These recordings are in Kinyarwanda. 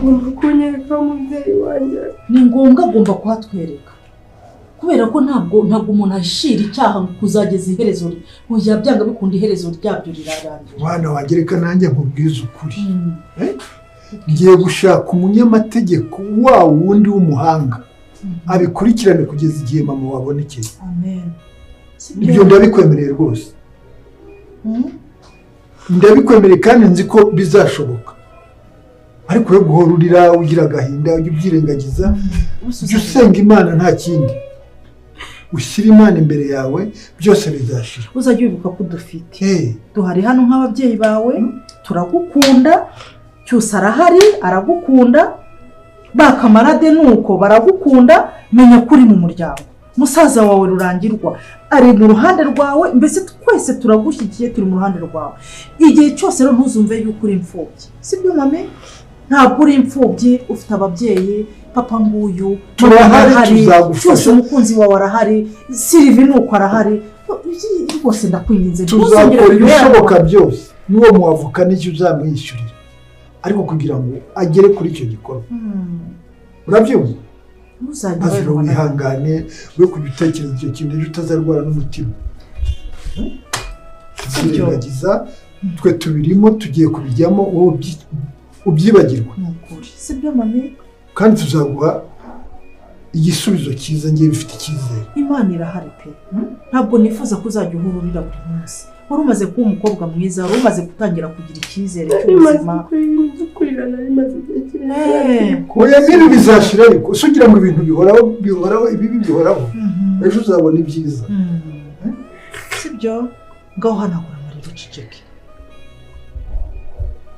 Ugomba kunyereka umubyeyi wanjye. Ni ngombwa agomba kuhatwereka. Kubera ko ntabwo umuntu ashira icyaha kuzageza iherezo oya byanga bikunda iherezo ryabyo rirarangira. Mwana wanjye reka nanjye nkubwize ukuri. Ngiye gushaka umunyamategeko wa wundi w'umuhanga abikurikirane kugeza igihe mama wabonekeye. Amen. Ibyo ndabikwemereye rwose. Ndabikwemereye kandi nzi ko bizashoboka. Ariko we guhora urira ugira agahinda ujya ubyirengagiza, ujya usenga Imana nta kindi. Ushyira Imana imbere yawe byose bizashira. Uzajya wibuka ko dufite. Duhari hano nk'ababyeyi bawe, turagukunda, Cyusa arahari aragukunda, bakamarade nuko baragukunda, menya ko uri mu muryango. Musaza wawe Rurangirwa ari mu ruhande rwawe, mbese twese turagushyigikiye turi mu ruhande rwawe. Igihe cyose rero ntuzumve yuko uri imfubyi. Sibyo mame? Ntabwo uri imfubyi, ufite ababyeyi, papa nguyu, turahari tuzagufasha, umukunzi wawe arahari, Sylvie nuko arahari. Rwose ndakwinginze tuzakora ibishoboka byose n'uwo muwavuka n'icyo uzamwishyurira, ariko kugira ngo agere kuri icyo gikorwa. Urabyumva? Azira wihangane we kujya utekereza icyo kintu ejo utazarwara n'umutima. Tuzirengagiza twe tubirimo tugiye kubijyamo wowe ubyibagirwa. Sibyo mami? Kandi tuzaguha igisubizo cyiza ngiye bifite icyizere. Imana irahari pe. Ntabwo nifuza ko uzajya uhora urira buri munsi. Wari umaze kuba umukobwa mwiza, wari umaze gutangira kugira icyizere cy'ubuzima. Oya n'ibi bizashira ariko si ugira ngo ibintu bihoraho bihoraho ibibi bihoraho. Ejo uzabona ibyiza. Sibyo? Ngaho hanagura amarira uceceke.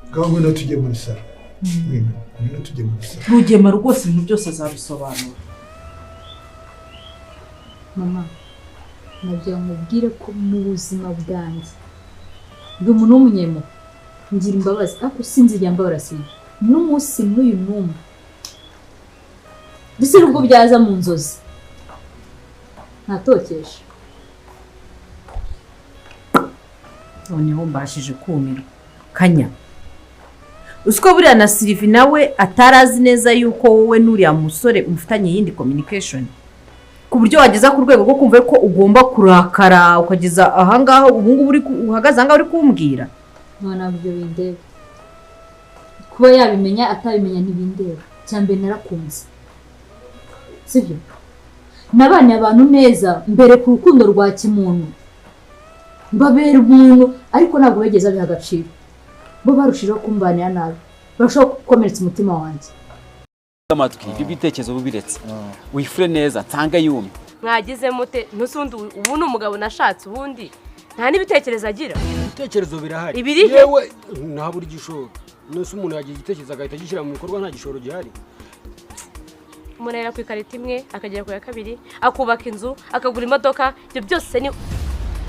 Ngaho ngwino tujye muri salo. Ngwino tujye muri salo. Rugema rwose ibintu byose azabisobanura. Mama, nagira nkubwire ko mu buzima bwanjye ndi umuntu w'umunyemo, ngira imbabazi ariko sinzijya mbabara sinzi n'umunsi n'uyu n'umwe, ndetse nubwo byaza mu nzozi ntatokesha. Noneho mbashije kumirwa kanya. Usiko buriya na Sylvie nawe atarazi neza yuko wowe n'uriya musore mufitanye yindi communication, ku buryo wageza ku rwego rwo kumva ko ugomba kurakara ukageza ahangaha ubu ngubu uri uhagaze ahangaha uri kumbwira. None ibyo bindeba, kuba yabimenya atabimenya ntibindeba. Cyambere narakunze, sibyo? Nabanye abantu neza mbere ku rukundo rwa kimuntu, mbabera umuntu, ariko ntabwo begeze abiha agaciro. Bo barushijeho kumbanira nabi, barushaho gukomeretsa umutima wanjye. Amatwi ibitekerezo bubiretse wifure neza nsanga yumye. Mwagize mute ntusundi ubu ni umugabo nashatse ubundi nta n'ibitekerezo agira. Ibitekerezo birahari yewe ntabura igishoro. Nose umuntu yagira igitekerezo agahita agishyira mu bikorwa nta gishoro gihari. Umuntu ahera ku ikarita imwe akagera ku ya kabiri akubaka inzu akagura imodoka, ibyo byose ni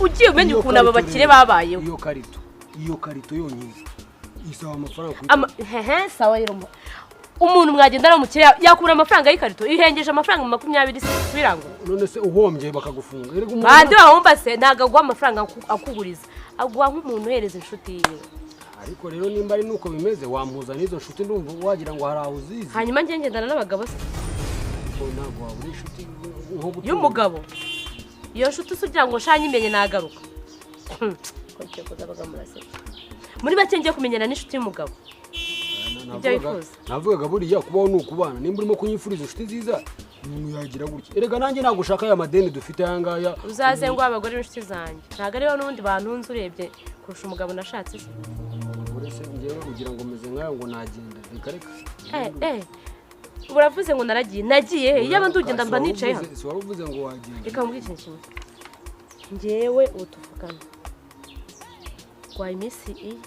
ugiye umenya ukuntu aba bakire babayeho. Iyo karito yonyine isaba amafaranga. Hehe sawa rero umuntu mwagendana umukire yakubura amafaranga y'ikarito ihengeje amafaranga 20 birango. None se uhombye bakagufunga? Bandi bahomba se ntago aguha amafaranga akuguriza, aguha nk'umuntu uhereza inshuti yiwe. Ariko rero nimba ari nuko bimeze wampuza n'izo nshuti ndumva wagira ngo hari aho uzizi. Hanyuma ngiye ngendana n'abagabo se ntabwo wabura inshuti y'umugabo. Iyo nshuti se ugira ngo nshanye imenye nagaruka. Muri make ngiye kumenyana n'inshuti y'umugabo. Navugaga buriya kubaho ni ukubana, nimba urimo kunyifuriza inshuti nziza umuntu yagira gutya. Erega nanjye ntabwo ushaka aya madeni dufite aya ngaya. Uzaze ngo abagore b'inshuti zanjye ntabwo ariho n'ubundi bantunze urebye kurusha umugabo nashatse se. Urese ngewe ugira ngo meze nkayo ngo nagenda reka reka. Uravuze ngo naragiye, nagiye he? Yaba ndugenda mba nicaye hano. Si waruvuze ngo wagenda. Reka mbwire ikintu kimwe. Ngewe ubu tuvugana rwaye iminsi iyi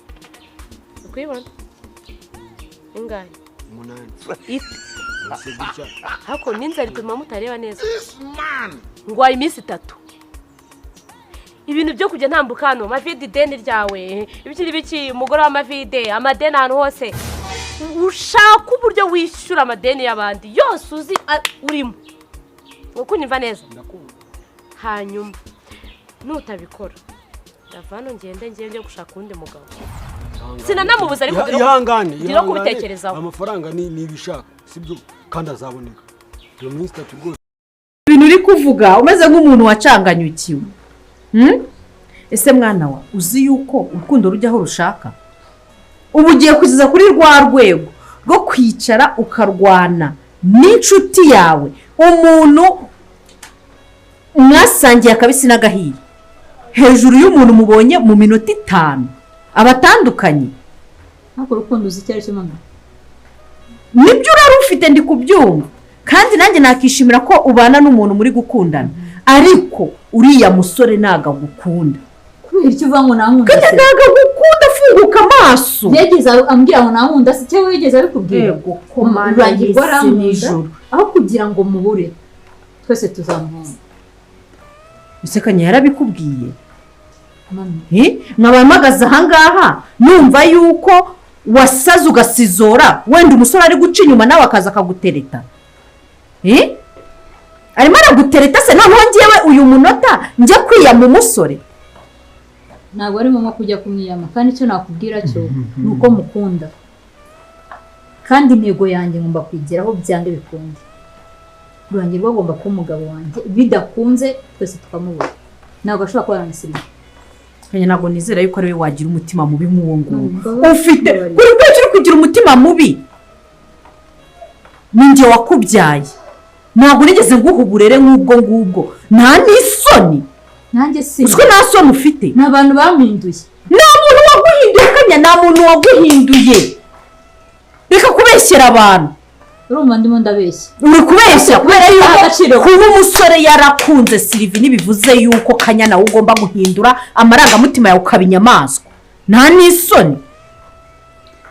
ukuyibona ingahe? 8. Hako n'inzara ituma mutareba neza. Ngwaye iminsi 3. Ibintu byo kujya ntambuka hano, mavide ideni ryawe, ibiki n'ibiki, umugore w'amavide, amadeni ahantu hose. Ushaka uburyo wishyura amadeni y'abandi yose uzi urimo. Ukunyumva neza? Hanyuma nutabikora ndava hano ngende ngiye gushaka undi mugabo. Sinanamubuza ariko ihangane ndiro kubitekerezaho. Amafaranga ni ibishaka sibyo kandi azaboneka. Iyo minsi itatu rwose. Ibintu uri kuvuga umeze nk'umuntu wacanganyukiwe. Ese mwana wa uzi yuko urukundo rujya aho rushaka? Ubu ugiye kugeza kuri rwa rwego rwo kwicara ukarwana n'inshuti yawe, umuntu mwasangiye akabisi n'agahiye, hejuru y'umuntu mubonye mu minota 5 abatandukanye. Ntabwo urukundo uzi icyo ari cyo mama. Nibyo urarufite ndi kubyumva, kandi nanjye nakishimira ko ubana n'umuntu muri gukundana, ariko uriya musore ntago agukunda. Kubera icyo uvuga ngo nankunda se? Ntago agukunda, funguka amaso. Yigeze ambwira ngo nankunda se cyangwa yigeze abikubwira? Yego ko mana Rurangirwa arankunda, aho kugira ngo mubure twese tuzamuhunga. Bisekanye yarabikubwiye? Nkaba mpagaze ahangaha numva yuko wasaze ugasizora, wenda umusore ari guca inyuma nawe akaza akagutereta. Arimo aragutereta se? Noneho ngewe uyu munota njya kwiyama umusore? Ntabwo ari ngombwa kujya kumwiyama, kandi icyo nakubwira cyo ni uko mukunda, kandi intego yanjye ngomba kwigeraho byange bikunde. Rurangirwa agomba kuba umugabo wanjye, bidakunze twese tukamubura. Ntabwo ashobora kuba yaranasiriye. Ntabwo nizera yuko ari we wagira umutima mubi nk'uwo nguwo ufite. Kuri bwacyo uri kugira umutima mubi, ni njye wakubyaye, ntabwo nigeze nguha uburere nk'ubwo ngubwo. Nta n'isoni. Nanjye si uziko nta soni ufite. Ni abantu bampinduye. Nta muntu waguhinduye Kanya, nta muntu waguhinduye. Reka kubeshyera abantu. Urumva ndimo ndabeshya. Uri kubeshya kubera yuko kuba umusore yarakunze Sylvie ntibivuze yuko Kanya nawe ugomba guhindura amarangamutima yawe ukaba inyamaswa. Nta n'isoni.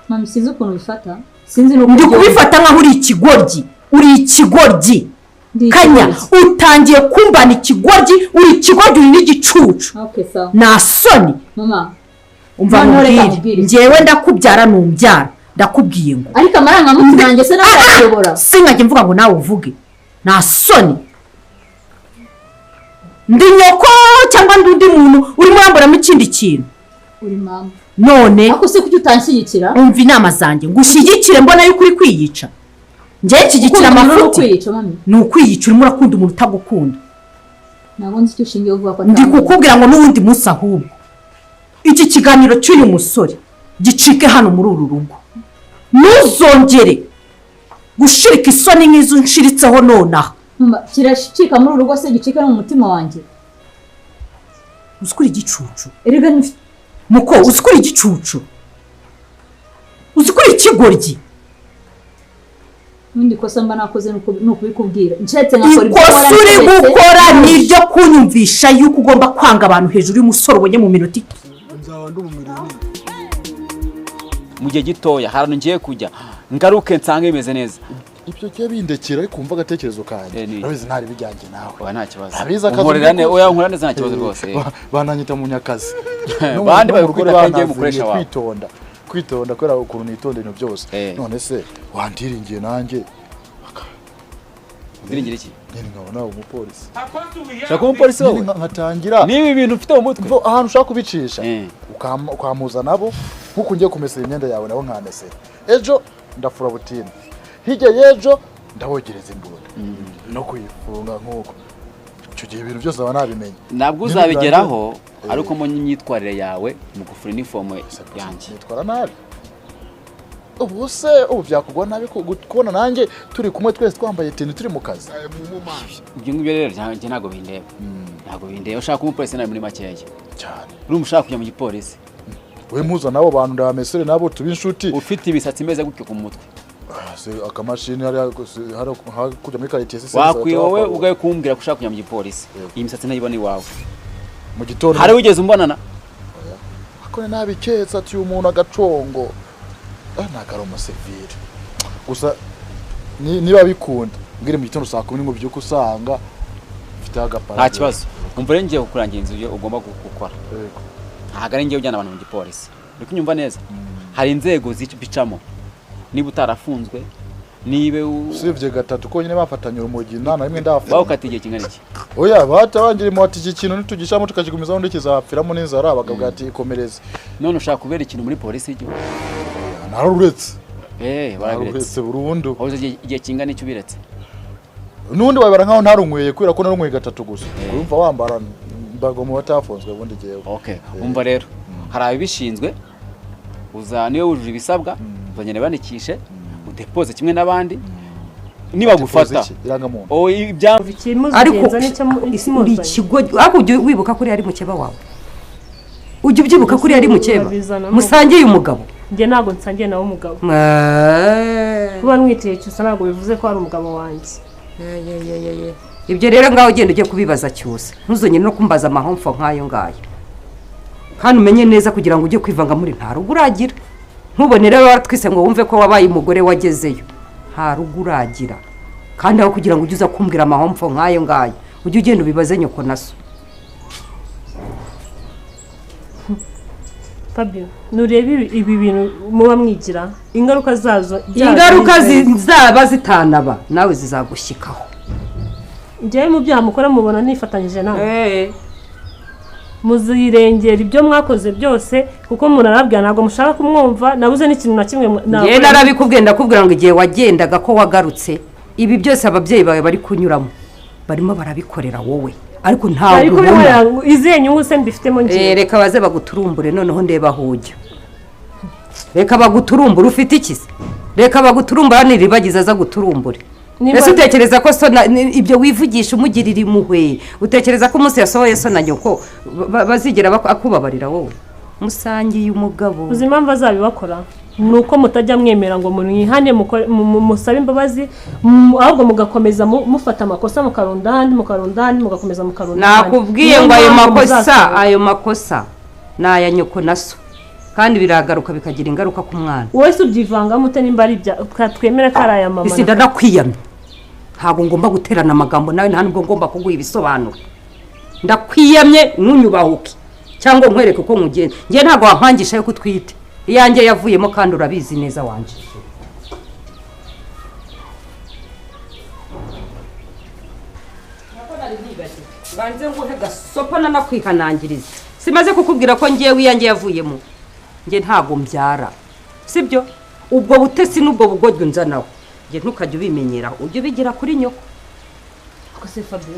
Mama sinzi ukuntu ubifata. Sinzi n'uko ndi kubifata nkaho uri ikigoryi. Uri ikigoryi. Kanya utangiye kumbana ikigoryi, uri ikigoryi, uri n'igicucu. Okay sawa. Nta soni. Mama umva nkubwire, njyewe ndakubyara numbyara, ndakubwiye ngo ariko amarangamutima yanjye se nawe arayobora. Sinkajye mvuga ngo nawe uvuge. Nta soni. Ndi nyoko cyangwa ndi undi muntu urimo uramburamo ikindi kintu? Uri mama. None ariko se kuki utanshyigikira? Umva inama zanjye ngushyigikire, mbona yuko uri kwiyica. Njye nshyigikira amafuti. Ni ukwiyica, urimo urakunda umuntu utagukunda. Ntabwo nzi icyo ushingiye uvuga ko ndi kukubwira ngo n'uwundi munsi ahubwo iki kiganiro cy'uyu musore gicike hano muri uru rugo. Ntuzongere gushirika isoni nk'izo nshiritseho nonaha. Kiracika muri uru rugo se gicika no mu mutima wanjye? Uzi ko uri igicucu. Erega muko, uzi ko uri igicucu, uzi ko uri ikigoryi. N'undi kosa mba nakoze ni ukubikubwira. Nshatse nkakora ibyo Ikosa uri gukora ni iryo kunyumvisha yuko ugomba kwanga abantu hejuru y'umusore ubonye mu minota itatu. Nzaba ndi umumiliyoneri mu gihe gitoya. Hari ngiye kujya ngaruke nsange bimeze neza. Ibyo cyo bindekera ariko umva agatekerezo kanjye. Urabizi ntari bijyanye nawe. Oya nta kibazo. Abiza akazi. Oya nkorera neza nta kibazo rwose. Bananyita mu nyakazi. Bandi bakwita kanjye mukoresha wawe. Kwitonda. Kwitonda kubera ukuntu nitonda ibintu byose. None se wandiringiye nanjye. Ndiringira iki? Nyine nkabona umupolisi. Shaka umupolisi wowe. Nkatangira. Niba ibintu ufite mu mutwe. Ahantu ushaka kubicisha. Ukamuza nabo nkuko ngiye kumesera imyenda yawe nabo nkamesera. Ejo ndafura butine. Hirya y'ejo ndabogereza imbunda no kuyifunga nkuko icyo gihe ibintu byose aba nabimenye. Ntabwo uzabigeraho ariko mu myitwarire yawe mu gufura uniform yanjye. Nitwara nabi ubu se ubu byakugwa nabi kubona nanjye turi kumwe twese twambaye teni turi mu kazi. Ibyo ngibyo rero njye ntabwo bindeba. Ntabwo bindeba. Ushaka kuba umupolisi nawe muri makeya cyane. Urumva ushaka kujya mu gipolisi we mpuza nabo bantu ndabamesere nabo tuba inshuti. Ufite imisatsi imeze gutyo ku mutwe. Akamashini hari kujya muri quartier se wakwiye wowe ugaye kumbwira ko ushaka kujya mu gipolisi. Iyi misatsi ntayibona iwawe mu gitondo. Hari wigeze umbonana? Akone nabiketse ati umuntu agacongo ntabwo ari umusivile gusa niba bikunda mbwire mu gitondo saa 10 ngo byuko usanga mfite agapara. Nta kibazo. Umva rero ngiye kukurangira inzu ugomba gukora. Ntabwo ari ngiye ujyana abantu mu gipolisi. Uri kunyumva neza? Hari inzego zibicamo. Niba utarafunzwe, niba usibye gatatu ko nyine bafatanye urumogi nta na rimwe ndafunzwe. Bawukata igihe kingana iki? Oya, batabangira ati iki kintu nitugishamo tukakigumizaho undi kizapfiramo n'inzara, bakavuga ati ikomereze. None ushaka kubera ikintu muri polisi y'igihugu? Naruretse. Barabiretse. Naruretse burundu. Wabuze igihe kingana icyo ubiretse? N'ubundi wabara nkaho ntarunyweye, kubera ko narunyweye gatatu gusa. Urumva wambara mbago mu batafunzwe ubundi jewe. Okay, umva rero hari ababishinzwe, uza niwe wujuje ibisabwa, uzagenda bandikishe udepoze kimwe n'abandi niba gufata ariko uri ikigo, ariko ujya wibuka ko ari mukeba wawe, ujya ubyibuka ko ari mukeba musangiye umugabo. Njye ntabwo nsangiye nawe umugabo, kuba nwiteye Cyusa ntabwo bivuze ko ari umugabo wanjye. Ibyo rero ngaho ugenda ujye kubibaza Cyusa, ntuzongere no kumbaza amahomfo nk'ayo ngayo, kandi umenye neza kugira ngo ujye kwivanga muri nta rugo uragira. Ntubone rero waratwise ngo wumve ko wabaye umugore wagezeyo, nta rugo uragira. Kandi aho kugira ngo ujye uza kumbwira amahomfo nk'ayo ngayo, ujye ugenda ubibaze nyoko na so. Fabio, nurebe ibi bintu muba mwigira ingaruka zazo, ingaruka zizaba zitanaba nawe zizagushyikaho. Njyewe mu byaha mukora mubona nifatanyije nawe, muzirengera ibyo mwakoze byose, kuko murarabwira ntabwo mushaka kumwumva, nabuze n'ikintu na kimwe. Njyewe narabikubwiye, ndakubwira ngo igihe wagendaga ko wagarutse, ibi byose ababyeyi bawe bari kunyuramo barimo barabikorera wowe, ariko ntabwo ubona izihe nyungu se mbifitemo ngiye. Reka baze baguturumbure noneho ndeba aho ujya. Reka baguturumbure, ufite iki se? Reka baguturumbura niribagiza aza guturumbure. Ese utekereza ko so ibyo wivugisha umugirira impuhwe, utekereza ko umunsi yasohoye so na nyoko bazigera akubabarira wowe? Musangiye umugabo. Uzi impamvu azabibakora? Nuko mutajya mwemera ngo mwihane musabe imbabazi, ahubwo mugakomeza mufata amakosa mukarunda ahandi mukarunda ahandi mugakomeza mukarunda ahandi. Nakubwiye ngo ayo makosa ni aya nyoko na so, kandi biragaruka bikagira ingaruka ku mwana. Wowe se ubyivangamo ute nimba ari ibya twemera ko ari aya mama? Isi ndakwiyamye, ntabwo ngomba guterana amagambo nawe, nta nubwo ngomba kuguha ibisobanuro. Ndakwiyamye, ntunyubahuke cyangwa nkwereke uko nkugenda. Njye ntabwo wampangisha yo kutwite iyanjye yavuyemo, kandi urabizi neza wanje. Banze nguhe gasopa nanakwihanangiriza, simaze kukubwira ko ngiye iyanjye yavuyemo. Njye ntabwo mbyara, sibyo? Ubwo butesi n'ubwo bugoryi unzanaho njye ntukajya ubimenyera, ujye ubigira kuri nyoko.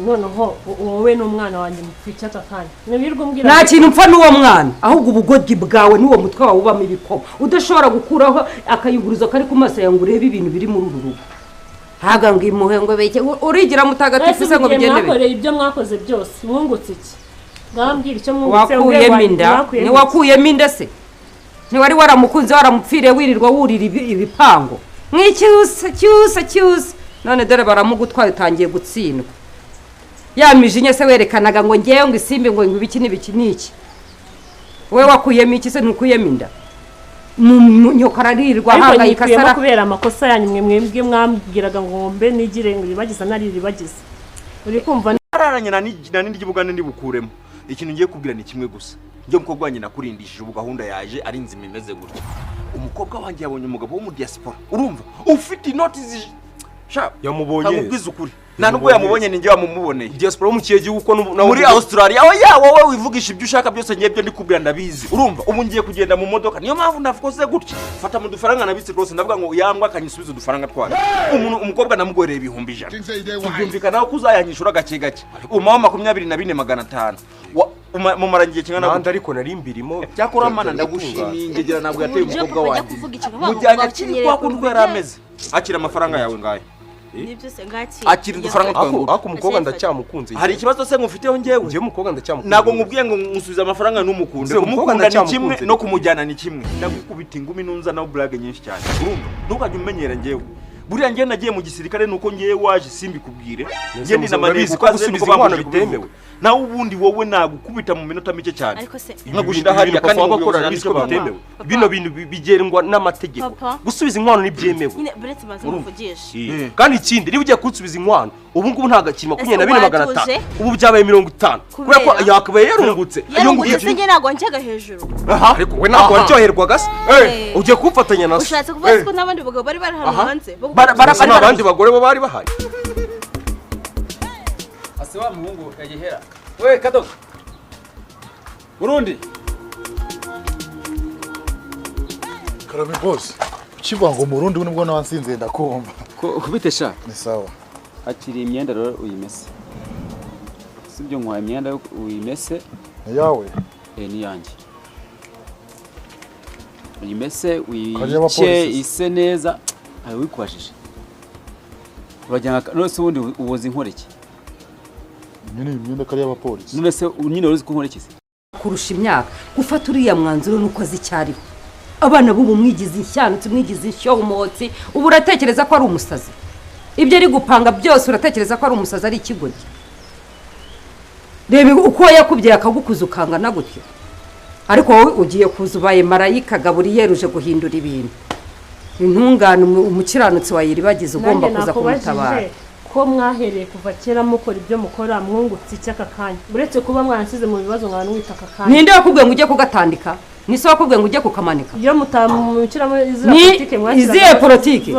Noneho wowe n'umwana wanjye mupfa aka kanya nta kintu mpfa n'uwo mwana, ahubwo ubugoryi bwawe n'uwo mutwe wawe ubamo ibikoma udashobora gukuraho akayunguruzo kari ku maso yawe ngo urebe ibintu biri muri uru rugo. Ntabwo ngo imuhe ngo beke urigira mutagatifu se ngo bigende bite? Mwakoreye ibyo mwakoze byose mwungutse iki? Ngambwira icyo mwungutse. Wakuyemo inda, ntiwakuyemo inda se? Ntiwari waramukunze waramupfiriye wirirwa wurira ibipango nk'icyusa cyusa cyusa, none dore baramugutwaye utangiye gutsindwa. Ya mijinya se werekanaga ngo ngewe ngo isimbi ngo ibiki n'ibiki n'iki, wowe wakuyemo iki se? Ntukuyemo inda? Nyoko ararirwa ahangayika sara kubera amakosa yanyu mwe mwebwe mwambwiraga ngo mbe nigire ngo ribagiza nari ribagiza. Uri kumva araranye na n'indi ndi bukuremo. Ikintu ngiye kubwira ni kimwe gusa, njye umukobwa wanjye nakurindishije ubu gahunda yaje ari nzima imeze gutya. Umukobwa wanjye yabonye umugabo wo mu diaspora, urumva ufite inoti sha yamubonye, nkubwiza ukuri nta nubwo yamubonye ni njye wamumuboneye. Diaspora wo mu kihe gihugu ko muri Australia? Oya wowe wivugisha ibyo ushaka byose, ngiye byo ndikubwira ndabizi. Urumva ubu ngiye kugenda mu modoka, niyo mpamvu nakoze gutya, fata mu dufaranga nabitse rwose, ndavuga ngo yambwa akanyisubiza udufaranga twayo. Umuntu umukobwa namugoreye 100,000, tubyumvikanaho ko uzayanyishura gake gake, umaho 24,500 mumara ngiye kingana gute? Ariko nari mbirimo cyakora mana ndagushimiye ngegera ntabwo yateye umukobwa wanjye mujyanye akiri kwa kundi yari ameze. Akira amafaranga yawe ngayo. Akira udufaranga twawe. Ako umukobwa ndacyamukunze. Hari ikibazo se ngufiteho njyewe? Njyewe umukobwa ndacyamukunze. Ntabwo nkubwiye ngo nkusubize amafaranga n'umukunde. Kumukunda ni kimwe no kumujyana ni kimwe. Ndagukubita ingumi nunza nawe blague nyinshi cyane. Urumva? Ntukajye umenyera njyewe. Buriya njye nagiye mu gisirikare nuko ngiye waje simbikubwire. Njye ndi namarizi ko gusubiza inkwano bitemewe. Nawe ubundi wowe nagukubita mu minota mike cyane. Nkagushira hariya kandi bakora icyo bitemewe. Bino bintu bigerwa n'amategeko. Gusubiza inkwano ntibyemewe. Nyine buretse maze muvugishe. Kandi ikindi niba ugiye kunsubiza inkwano ubu ngubu nta gakiri 24,500 ubu byabaye 50 kubera ko yakabaye yarungutse. Yarungutse se njye ntabwo njyaga hejuru. Aha ariko we ntabwo waryoherwaga se. Ugiye kumfatanya na se. Ushatse kuvuga ko n'abandi bagabo bari bari hano hanze. Abandi bagore bo bari bahari. Se wa muhungu yagihera. We kadogo. Burundi. Karame boss. Ukivuga ngo Murundi nubwo nawansinze ndakumva. Kubite sha. Ni sawa. Akiri imyenda rero uyimese. Sibyo nkwa imyenda uyimese. Ni yawe? Ni yanjye. Uyimese uyice ise neza. Ayo wikwashije. Urajyana none se ubundi uboza inkoreke. Nyine imyenda kari y'abapolisi. None se nyine uruzi ko inkoreke se? Kurusha imyaka gufata uriya mwanzuro nuko azi cyariho. Abana bubu mwigize inshyanutsi mwigize inshyomotsi ubu uratekereza ko ari umusazi. Ibyo ari gupanga byose uratekereza ko ari umusazi ari ikigoryi. Reba uko yakubye akagukuza ukangana gutyo. Ariko wowe ugiye kuza ubaye marayika Gaburiyeri uje guhindura ibintu. Intungane umukiranutsi wayiribagize ugomba kuza kumutabara. Ko mwahereye kuva kera mukora ibyo mukora mwungutse icyaka kanya. Uretse kuba mwansize mu bibazo mwana witaka kanya. Ninde wakubwiye ngo ujye kugatandika? Ni so wakubwiye ngo ujye kukamanika? Iyo mutamukiramo izira politike mwakira. Iziye politike?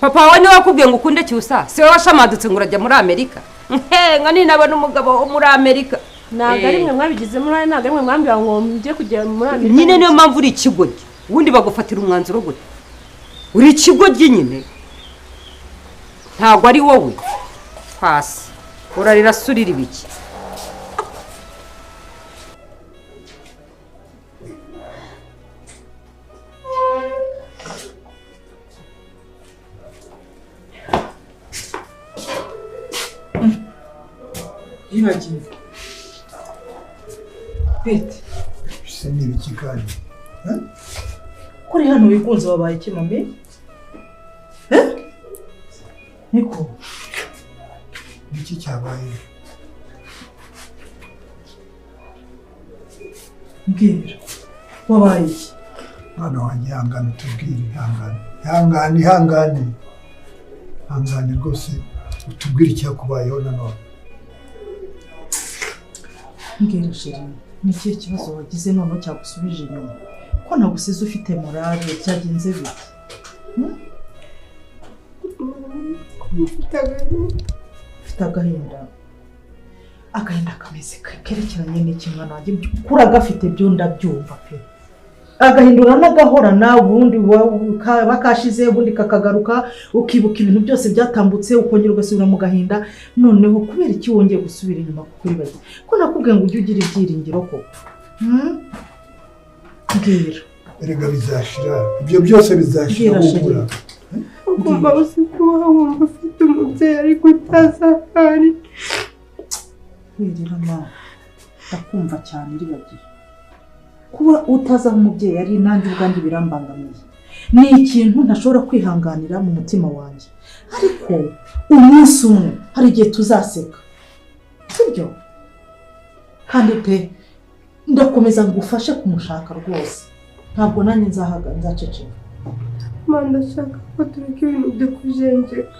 Papa wawe niwe wakubwiye ngo ukunde Cyusa? Si wowe washamadutse ngo urajya muri Amerika? Nka ninabona umugabo wo muri Amerika. Ntabwo ari mwe mwabigizemo uruhare, ntabwo ari mwe mwambwira ngo mujye kujya muri Amerika. Nyine niyo mpamvu uri ikigoryi. Ubundi bagufatira umwanzuro gute? Uri ikigoryi nyine. Ntabwo ari wowe. Pasi. Urarira surira ibiki? Yibagiwe. Bete. Se ni ibiki kandi? Kuri hano wigunze wabaye iki mami? Niko. Niki cyabaye? Mbwira. Wabaye iki? Mwana wanjye ihangane utubwire, ihangane. Ihangane, ihangane. Ihangane rwose utubwire icyakubayeho nanone. Mbwira sheri, ni ikihe kibazo wagize none cyagusubije inyuma? Ko nagusize ufite morale byagenze bite? Ufite agahinda. Agahinda kameze kerekeranye n'iki mwana wanjye? Kuri agafite byo ndabyumva pe. Agahinda uranagahorana ubundi bakashize ubundi kakagaruka ukibuka ibintu byose byatambutse ukongera ugasubira mu gahinda. Noneho kubera iki wongeye gusubira inyuma kuko uribagiwe? Ko nakubwiye ngo ujye ugira ibyiringiro koko. Mbwira. Erega bizashira. Ibyo byose bizashira humura. Ugomba kuba wumva ufite umubyeyi ariko utazi aho ari. Wirira mama, ndakumva cyane iribagiwe. Kuba utazi aho umubyeyi ari nanjye ubwanjye birambangamiye. Ni ikintu ntashobora kwihanganira mu mutima wanjye. Ariko umunsi umwe hari igihe tuzaseka. Sibyo? Kandi pe ndakomeza ngufashe kumushaka rwose. Ntabwo nanjye nzahaga nzaceceka. Mama ndashaka ko tureka ibintu byo kujenjeka.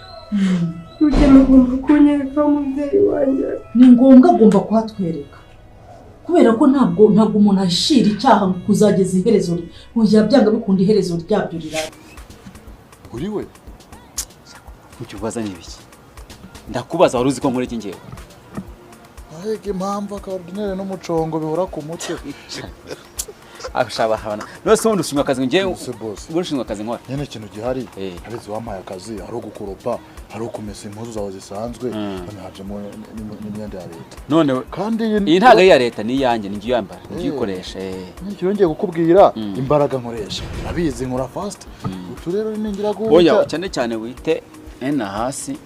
Rugema agomba kunyereka umubyeyi wanjye. Ni ngombwa agomba kuhatwereka. Kubera ko ntabwo umuntu ashira icyaha kuzageza iherezo oya byanga bikunda iherezo ryabyo rirara. Uri we? Ukibaza ni ibiki? Ndakubaza wari uzi ko nkora iki ngewe? Ahega impamvu akordinere n'umucongo bihora ku mutwe. Ashaba habana. None se ubundi ushinzwe akazi ngewe? Ubundi ushinzwe akazi nkora. Nyine ikintu gihari, abizi wampaye akazi, hari ugukoropa, hari ukumesa impuzu zawe zisanzwe, none hajemo n'imyenda ya leta. None kandi iyi ntago ari iya leta ni iyanjye, ni njye uyambara, ni njye uyikoresha. Nicyo ngiye kukubwira, imbaraga nkoresha. Abizi nkora fast. Utu rero ningira guhuta. Oya, cyane cyane wite ena hasi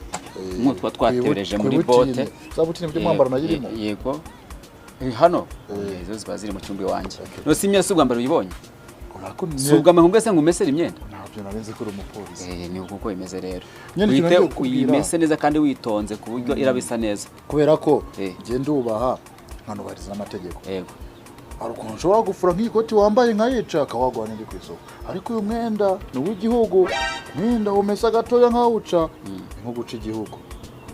nk'utwa twatereje muri bote. Za butine byo mwambaro nayirimo. Yego. Hano izo ziba ziri mu cyumba iwanjye. No si imyenda si ubwa mbere uyibonye. Si ubwa mbere nkubwiye se ngo umesere imyenda? Ntabyo narenze ko uri umupolisi. Ni uko bimeze rero. Wite uyimese neza kandi witonze ku buryo iraba isa neza. Kubera ko njye ndubaha nkanubahiriza n'amategeko. Yego. Hari ukuntu ushobora gufura nk'ikoti wambaye nkayica akawagwa n'indi ku isoko. Ariko uyu mwenda ni uw'igihugu, mwenda umesa gatoya nkawuca ni nko guca igihugu.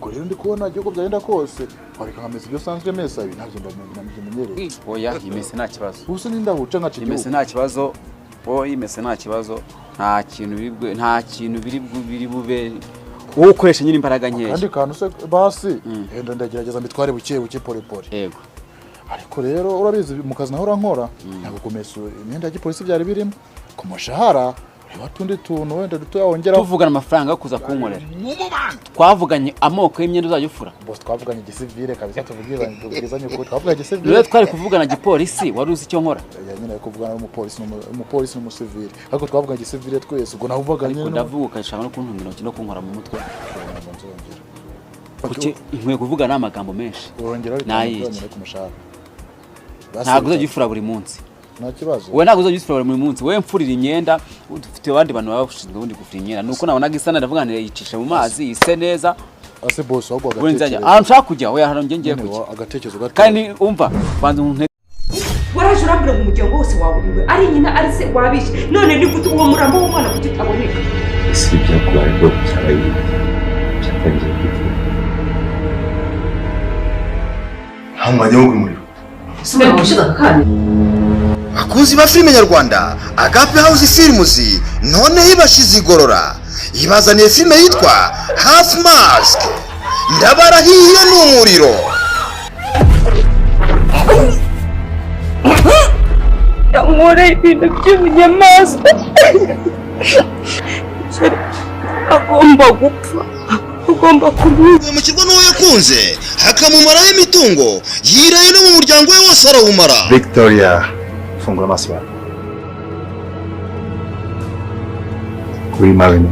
Ubwo rero ndi kubona igihugu byagenda kose wareka nkamesa ibyo usanzwe mesa ibi ntabyo ndamenyereye. Oya, imese nta kibazo. Ubuse nindahuca nkaca igihugu. Imese nta kibazo. Oya, imese nta kibazo. Nta kintu biri bube. Wowe ukoresha nyine imbaraga nkeya. Kandi kantu se basi enda ndagerageza mbitware buke buke pole pole. Yego. Ariko rero urabizi mu kazi nahora nkora ntabwo kumesa imyenda ya gipolisi byari birimo ku mushahara ureba tundi tuntu wenda dutoya wongera. Tuvugana amafaranga yo kuza kunkorera. Twavuganye amoko y'imyenda uzajya ufura. Boss twavuganye gisivile kabisa tuvugizanye ukuri twavuganye gisivile. Rero twari kuvugana gipolisi wari uzi icyo nkora. Ya nyine ari kuvugana n'umupolisi n'umupolisi n'umusivile. Ariko twavuganye gisivile twese ubwo navugaga nyine. Ariko ndavuga ukashaka no kuntunga intoki no kunkora mu mutwe. Kuki inkwiye kuvuga n'amagambo menshi. Urongera bitandukanye ku mushahara. Ntabwo uzajya ufura buri munsi. Nta kibazo. Wowe ntabwo uzajya ufura buri munsi. Wowe mfurira imyenda dufite abandi bantu baba bashinzwe ubundi gufura imyenda. Nuko nabonaga isa ndavuga nti yicisha mu mazi ise neza. Ase boss ahubwo agatekerezo. Ahantu nshaka kujya oya hano ngiye kujya. Agatekerezo gato. Kandi umva banza umuntu waraje urambwira ngo umuryango wose waburiwe ari nyina ari se wabishe none ni gute uwo murambo w'umwana kuki utaboneka? Ese ibyakubaye bwo byaraye byatangiye gute? Nta mwanya wo kumuriro. Bakunzi ba filime nyarwanda Agape House Films noneho ibashize igorora ibazaniye filime yitwa Half Mask. Ndabarahiye ni umuriro. Nkora ibintu by'ubunyamaswa. Agomba gupfa. Ugomba kumwimukirwa n'uwo yakunze akamumaraho imitungo yiraye no mu muryango we wose arawumara. Victoria, fungura amaso yawe. Kuri Marina.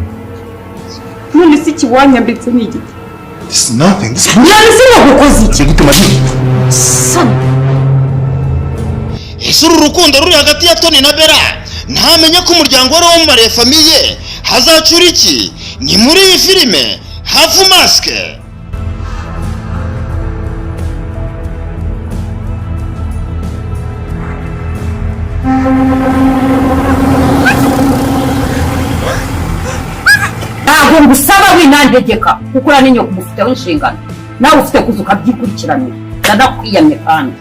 None se iki wanyambitse ni igiti? This is nothing. This is none se nagukoze iki? Gutuma Sana. Ese uru rukundo ruri hagati ya Tony na Bella ntamenya ko umuryango wari wamumariye famiye hazacura iki? Ni muri iyi filime Half Mask. Ntabwo ngusaba winantegeka kuko uriya ni nyoko umufiteho inshingano nawe ufite kuza ukabyikurikiranira ndanakwiyamye kandi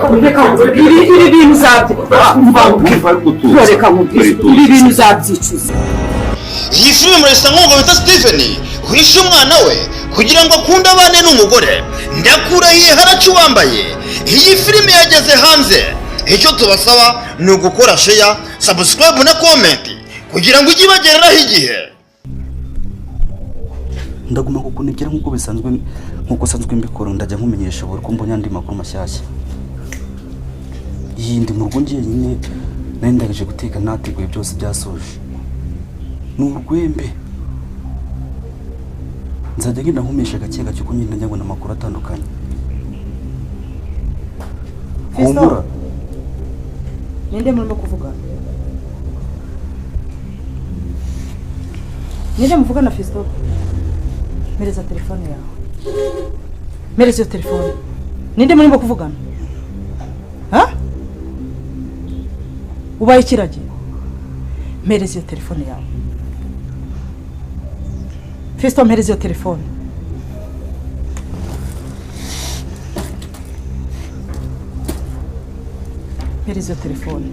ibi bintu ibi bintu uzabyicuza. Iyi filime murasa nk'umugabo bita Steven wishe umwana we kugira ngo akunde abane n'umugore. Ndakurahiye haracu wambaye. Iyi filime yageze hanze. Icyo tubasaba ni ugukora share, subscribe na comment kugira ngo ujye ibagereraho igihe. Ndaguma kukunegera nk'uko bisanzwe nk'uko sanzwe mbikora ndajya nkumenyesha buri ko mbonye andi makuru mashyashya. Iyi ndi mu rugo njyenyine nari ndangije guteka nateguye byose byasoje. Ni urwembe. Nzajya ngenda nkumesha gake gake uko ngenda njya amakuru atandukanye. Humura. Ninde murimo kuvuga? Ninde muvugana Fiston? Mereza telefone yawe. Mereza iyo telefone. Ninde murimo kuvugana? Ha? Ubaye ikiragi? Mereza iyo telefone yawe. Fiston mpereza iyo telefone. Mpereza iyo telefone.